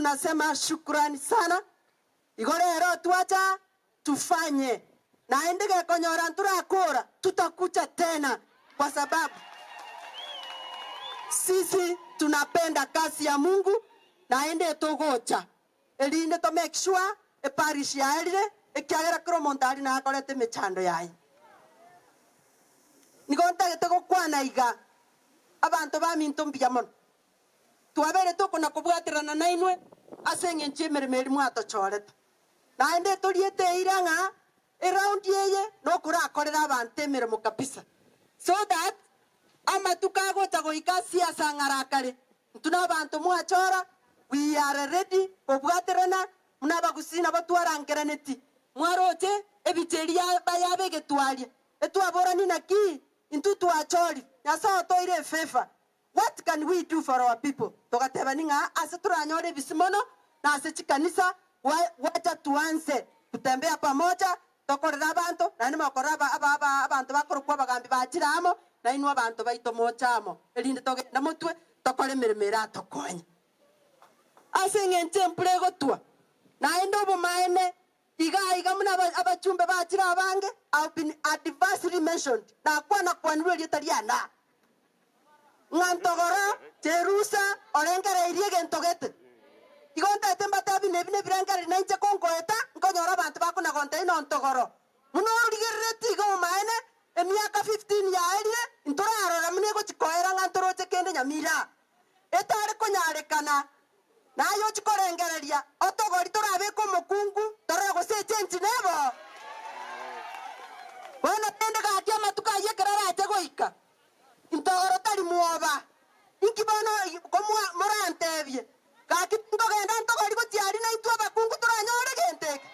Tunasema shukrani sana, igo rero twacha tufanye naende gekonyora ntorakora tutakucha tena kwa sababu sisi tunapenda kazi ya Mungu naende togocha erinde to make sure eparish yaerire ekiagera kera omonto aria nakorete emechando yaye. Nigo ntagete gokwana iga, abanto baminto mbuya mono. Twabeire tokona-kobwaterana nainwe ase engencho y'emeremo eria mwatochorete. Naende toriete eira ng'a eround eye nokorakorera abanto emeremo kabisa so that amatuko agocha goika ase asang'ara akare intwe na abanto mwachora we are ready kobwaterana buna abagusii nabo twarangeraneti mwaroche ebicha eria bayabegetwe aria etwaborani naki intwe twachorire Nyasaye otoire efavour What can we do for our people? Togatebani ng'a ase toranyore ebisi mono na ase chikanisa gwacha tuanze kutembea pamoja tokorere abanto naende mokorere aba aba aba abanto bakorokwa abagambi bachire amo nainwe abanto baito moche amo erinde togende motwe tokore emeremo eratokonye. Ase eng'encho embura egotwa naende obomaene iga iga buna abachumbe bachire abange have been adversely mentioned nakwana kwanirwe erieta riane aa. Ng'a ntogoro Jerusa orengereirie egento gete. Igo ntaete mbatebi nebi nebirengererio nainche kongoeta nkonyora abanto bakonagonta inoo ntogoro. Buna origereretie iga obomaene emiaka 15 yaerire ntorarora buna egochi koera ng'a ntoroche kende nyamira etare konyarekana. Naye ochie korengereria otogori torabeke omokungu torore gose echenchi nebo. Bono rende gaki amatuko ayio ekero arache goika, intogoro tari mwoba. Inki bono komwa morantebie? Gaki tinkogenda ntogori gochia aria naintwe abakungu toranyore gento eke.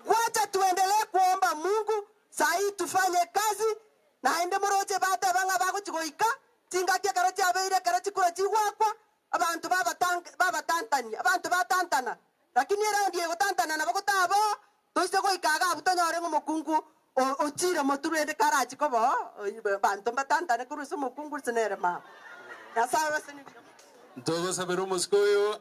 Gwacha tuendelee kuomba Mungu sahii tufanye kazi, naende moroche bateba ng'a bagochia goika Chingaki ekero chiabeire ekero chikura chigwakwa, abanto babatantania, abanto batantana. Lakini eraundi egotantana nabo gotaba oo, toise goika iga abwo tonyore ng'a omokungu ochire motwe rende karachie koba oo, abanto mbatantane korwa ase omokungu gose nere mama. Nyasae obasenerie. Ntogosabera omosike oyo.